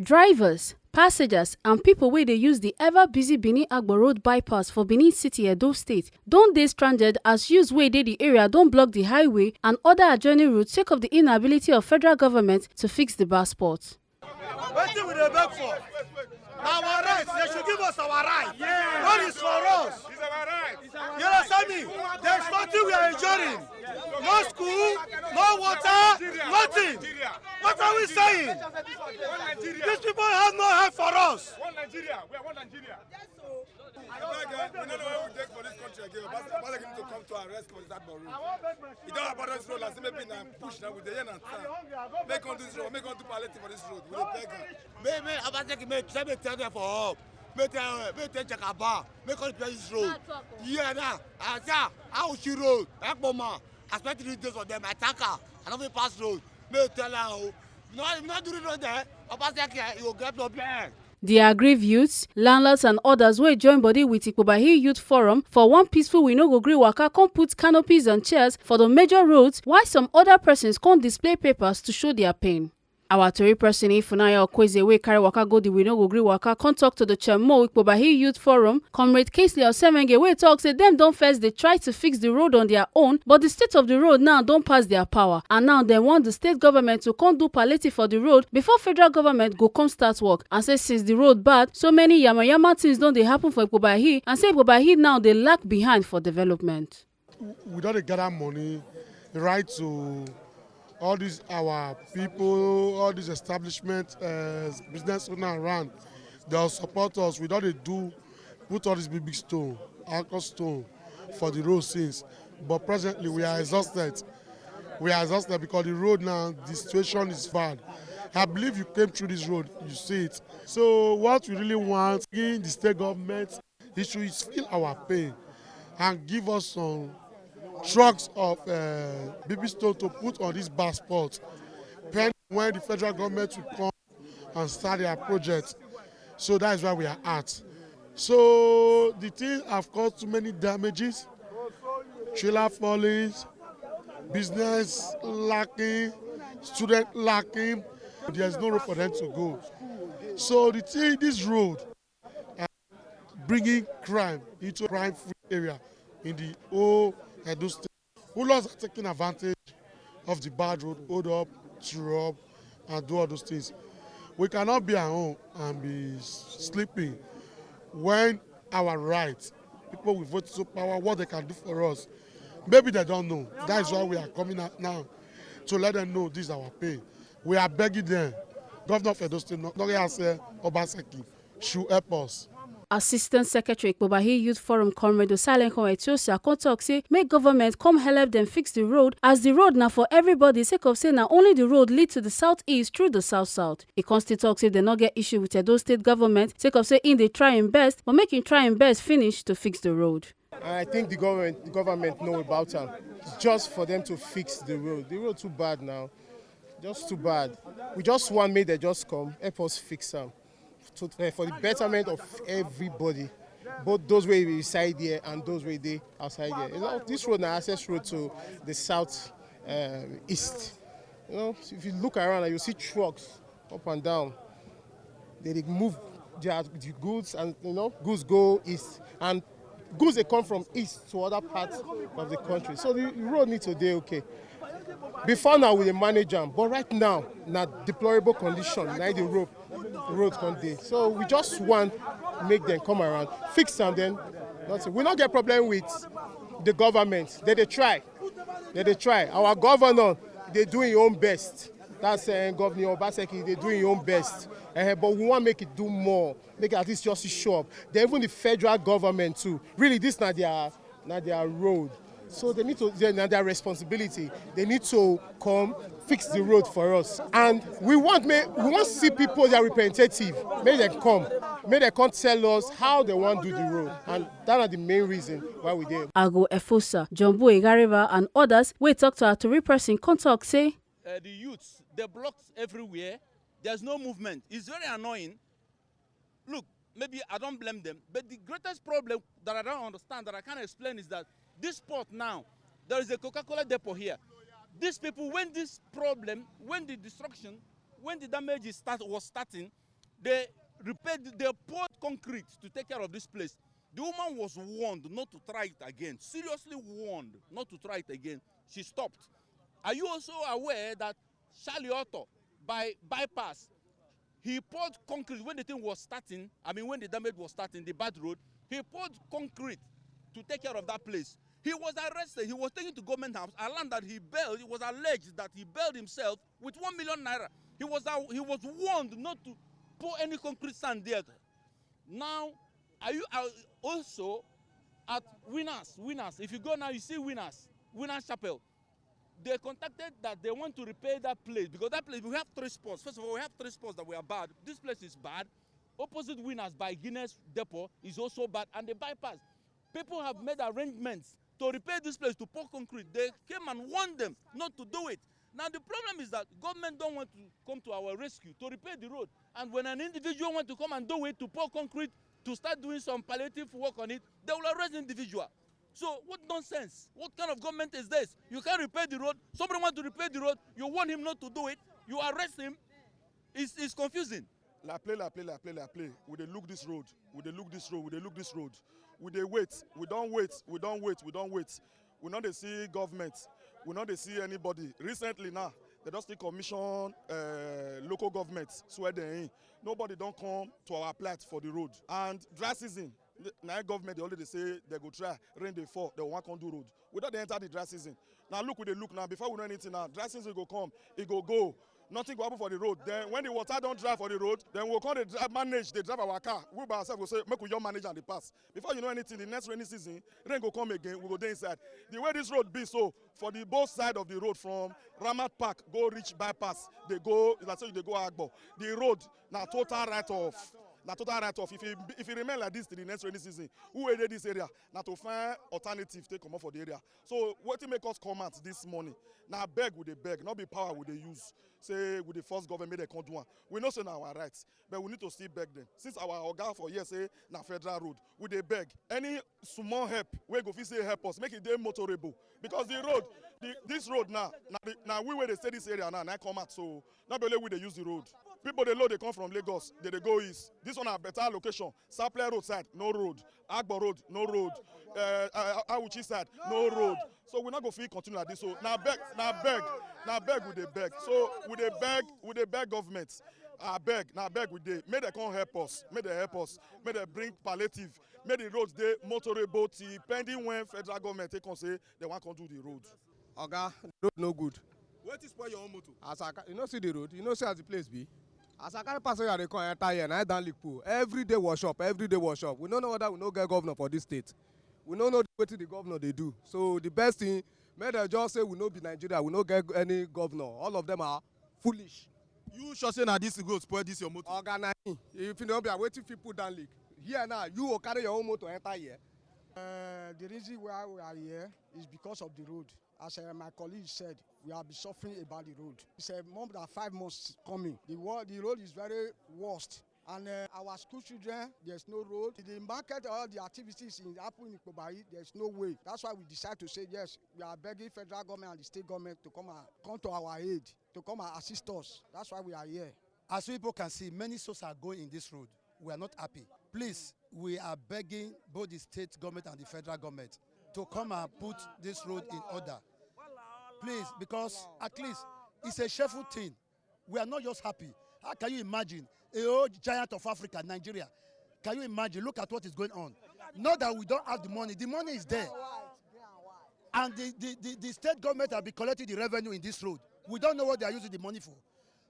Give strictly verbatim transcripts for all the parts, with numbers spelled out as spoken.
Drivers, passengers and people wey dey use the ever busy Benin Agbo Road bypass for Benin City, Edo State don dey stranded as use wey dey the area don block the highway and other adjoining routes sake of the inability of federal government to fix the bar spot. Wetin we dey beg for? Na our rights. They should give us our rights. What is for us? You understand me? There's nothing we are enjoying. No school, no water, nothing. What are we saying? These people have no help for us. One Nigeria. We are one Nigeria. I beg, eh, we no know where we take for this country again. Obas-, Obaseki need to come to arrest for this Agbo Road. He don abandon this road. Like say maybe na push now with the year and time. Make come do this road. Make come do palliative for this road. We dey beg am. Make, make Obaseki make, tell, make tell them for help. Make tell, make tell Jakaba. Make come repair this road. Yeah, now. I say, how she road? Ekpoma. I spent three days for them. I tanker. I no fit pass road. Make tell her, oh. No, if not do the road there, Obaseki, you go get problem. The aggrieved youths, landlords and others wey join body with Ikpobahi Youth Forum for one peaceful we no go gree waka come put canopies and chairs for the major roads, while some other persons come display papers to show their pain. Our tori person Ifunanya Okweze wey carry waka go the we no go gree waka come talk to the chairman Ikpobahi Youth Forum, Comrade Kingsley Osemenge, wey talk say dem don first dey try to fix the road on their own, but the state of the road now don pass their power, and now dem want the state government to come do palliative for the road before federal government go come start work, and say since the road bad, so many yamayama things don dey happen for Ikpobahi, and say Ikpobahi now dey lag behind for development. We don dey gather money, right, to all these our people, all these establishment, uh, business owner around. They'll support us. We don dey do, put all this big, big stone, anchor stone for the road since. But presently, we are exhausted. We are exhausted because the road now, the situation is bad. I believe you came through this road, you see it. So what we really want in the state government, he should feel our pain and give us some trucks of, uh, baby stone to put on this bar spot. Pending when the federal government will come and start their project. So that is where we are at. So the thing have caused too many damages, trailer falling, business lacking, student lacking. There's no road for them to go. So the thing, this road, uh, bringing crime into crime-free area in the whole Edo State. Hoodlums are taking advantage of the bad road, hold up, throw up, and do all those things. We cannot be at home and be s-, sleeping when our rights, people with voting power, what they can do for us. Maybe they don't know. That is why we are coming out now to let them know this is our pain. We are begging them, Governor of Edo State, Noria say Obaseki, should help us. Assistant Secretary Ikpobahi Youth Forum, Comrade Osalenko Etiosia, come talk say make government come help them fix the road, as the road na for everybody, sake of say na only the road lead to the southeast through the south-south. He come still talk say they no get issue with Edo State government, sake of say im dey try im best, but make im try im best finish to fix the road. And I think the government, the government know about am. It's just for them to fix the road. The road too bad now. Just too bad. We just want make they just come, help us fix am. To, eh, for the betterment of everybody, both those wey reside here and those wey dey outside here. You know, this road na access road to the south, uh, east. You know, if you look around, you see trucks up and down. They dey move their, the goods, and, you know, goods go east, and goods dey come from east to other parts of the country. So the road need to dey okay. Before now, we dey manage am, but right now, na deplorable condition na the road, road come dey. So we just want make them come around, fix am, then nothing. We no get problem with the government. They dey try. They dey try. Our governor dey do im own best. That's, eh, Governor Obaseki dey do im own best. Eh, but we want make it do more. Make at least just show up. Then even the federal government too. Really, this na their, na their road. So they need to, they, na their responsibility. They need to come fix the road for us. And we want, may, we want see people that representative. Make them come. Make them come tell us how they want do the road. And that are the main reason why we dey. Ago Efosa, Jumbo Igariba, and others wey talk to our tori person come talk say, uh, the youths, they blocked everywhere. There's no movement. It's very annoying. Look, maybe I don't blame them, but the greatest problem that I don't understand, that I can't explain, is that this spot now, there is a Coca-Cola depot here. These people, when this problem, when the destruction, when the damage is start, was starting, They repaired, they poured concrete to take care of this place. The woman was warned not to try it again, seriously warned not to try it again. She stopped. Are you also aware that Charlie Otto by bypass, he poured concrete when the thing was starting, I mean, when the damage was starting, the bad road, he poured concrete to take care of that place. He was arrested. He was taken to government house. I learned that he bailed. It was alleged that he bailed himself with one million naira. He was out, he was warned not to pour any concrete sand there. Now, are you are also at Winners? Winners. If you go now, you see Winners. Winners Chapel. They contacted that they want to repair that place, because that place, we have three spots. First of all, we have three spots that we are bad. This place is bad. Opposite Winners by Guinness Depot is also bad, and the bypass. People have made arrangements to repair this place, to pour concrete. They came and warned them not to do it. Now the problem is that government don't want to come to our rescue to repair the road. And when an individual want to come and do it, to pour concrete, to start doing some palliative work on it, they will arrest the individual. So what nonsense? What kind of government is this? You can't repair the road. Somebody want to repair the road. You warn him not to do it. You arrest him. It's, it's confusing. La play, la play, la play, la play. We dey look this road. We dey look this road. We dey look this road. We dey wait. We don't wait. We don't wait. We don't wait. We not dey see government. We not dey see anybody. Recently now, they just still commission uh, local government swear they in. Nobody don't come to our plat for the road. And dry season, na government they already say they go try. Rain they fall, they want come do road. We don't enter the dry season. Now look, we dey look now. Before we know anything now, dry season go come, it go go. Nothing go happen for the road. Then when the water don't dry for the road, then we'll come the dri- manage, they drive our car. We by ourselves will say, make we your manage and the pass. Before you know anything, the next rainy season, rain go come again, we go dey inside. The way this road be so, for the both side of the road from Ramat Park, go reach bypass, they go, it's like say they go Agbo. The road, na total write-off. Na total write-off. If it, if it remain like this to the next rainy season, who will dey this area? Na to find alternative, take come up for the area. So what make us come out this morning? Now beg with the beg, not be power with the use. Say with the first government they can't do one. We know say na our rights, but we need to still beg them. Since our oga for here say na federal road, we dey beg. Any small help we go fit say help us, make it dey motorable. Because the road, the, this road now, now, the, now we where they stay this area now, now come out. So not only we they use the road. People they load they come from Lagos, they, they go east. This one a better location. Sapler road side, no road. Agbo road, no road. Uh, uh, Auchi side, no road. So we not go feel continue like this. So now beg, now beg, now beg with the beg. So with the beg, with the beg government. I beg, now beg with the. May they come help us. May they help us. May they bring palliative. May the roads they motorable till pending when federal government take on say they want to do the road. Oga, the road no good. Wetin spoil your own motor? As I, ca- you know see the road, you know see as the place be. As I carry passenger dey come enter here, na I don leak pool. Every day wash up, every day wash up. We no know whether we no get governor for this state. We no know wetin the governor dey do. So the best thing, make dem just say we no be Nigeria, we no get any governor. All of them are foolish. You sure say na this road spoil this your motor? Oga na him. If you no be wetin fit put down leak. Here now, you go carry your own motor enter here. Uh, the reason why we are here is because of the road. As uh, my colleague said, we have been suffering about the road. It's a month and five months coming. The, wo- the road is very worst. And uh, our school children, there's no road. The market, all the activities in happen in Kobari, there's no way. That's why we decide to say yes. We are begging federal government and the state government to come and come to our aid, to come and assist us. That's why we are here. As people can see, many souls are going in this road. We are not happy. Please, we are begging both the state government and the federal government to come and put this road in order. Please, because at least it's a shameful thing. We are not just happy. How can you imagine a old giant of Africa, Nigeria? Can you imagine? Look at what is going on. Not that we don't have the money. The money is there. And the, the, the, the state government have been collecting the revenue in this road. We don't know what they are using the money for.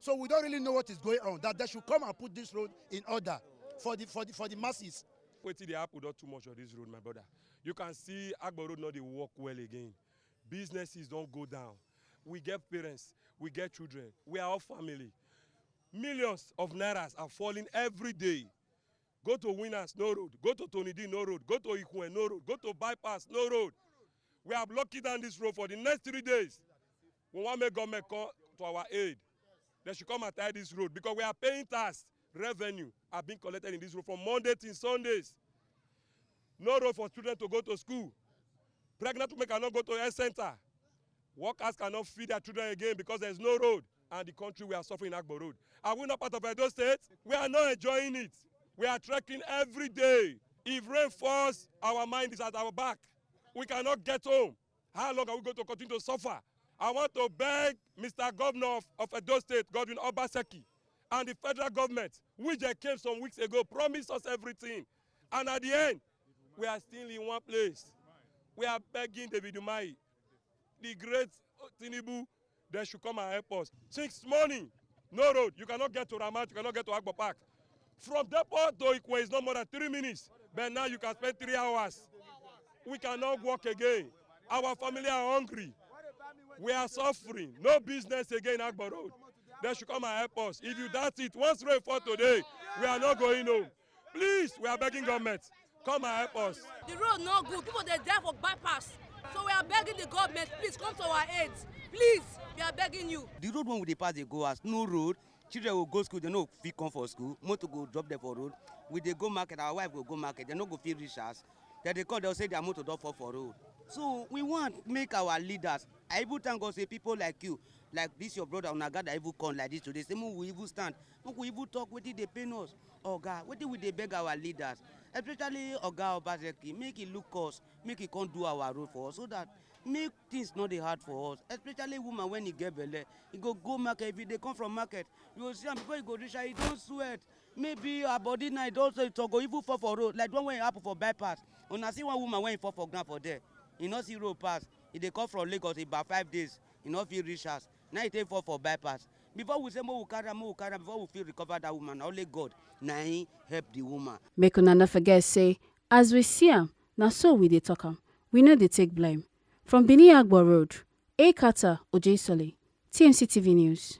So we don't really know what is going on. That they should come and put this road in order for the, for the, for the masses. Wetin dey happen don too much on this road, my brother. You can see Agbo Road no dey work well again. Businesses don go down. We get parents, we get children, we are all family. Millions of nairas are falling every day. Go to Winners, no road. Go to Tonidi, no road. Go to Ikwen, no road. Go to Bypass, no road. We are blocking down this road for the next three days. We want make government come to our aid. They should come and tie this road because we are paying tax. Revenue are being collected in this road from Monday till Sundays. No road for children to go to school. Pregnant women cannot go to health center. Workers cannot feed their children again because there is no road. and the country we are suffering in Agbo Road. Are we not part of Edo State? We are not enjoying it. We are trekking every day. If rain falls, our mind is at our back. We cannot get home. How long are we going to continue to suffer? I want to beg Mister Governor of, of Edo State, Godwin Obaseki, and the federal government, which they came some weeks ago, promised us everything. And at the end, we are still in one place. We are begging David Umahi, the great Tinubu, they should come and help us. Since morning, no road. You cannot get to Ramat, you cannot get to Agbo Park. From Depot to Ikwe is no more than three minutes. But now you can spend three hours. We cannot walk again. Our family are hungry. We are suffering. No business again in Agbo Road. They should come and help us. If you doubt it, once rain fall today, we are not going home. Please, we are begging government, come and help us. The road no good. People dey die for bypass. So we are begging the government, please come to our aid. Please, we are begging you. The road when we dey pass dey go house, no road. Children go go school, they no fit come for school. Motor go drop them for road. We dey go market, our wife go go market, they no go fit reach us. Then they call, they say their motor don fall for road. So we want make our leaders. I even thank God say people like you, like this your brother, una gather even come like this today. Say make we even stand, make we even talk wetin dey pain us. Oga, wetin we dey beg our leaders, especially Oga Obaseki, make he look us, make he come do our road for us, so that make things no dey hard for us, especially woman when he get belle, he go go market. If he dey come from market, you go see am before he go reach her, he don sweat. Maybe her body now, he don say to go even fall for road, like the one wey happen for bypass. Una see one woman wey fall for ground for there, he no see road pass. He dey come from Lagos about five days, he no fit reach house. Now he take fall for bypass. Before we say make we carry am, make we carry am, before we fit recover that woman, na only God na him help the woman. Make una no forget say, as we see am, na so we dey talk am. We no dey take blame. From Benin Agbo Road, Ekata Ojesole, T M C T V News.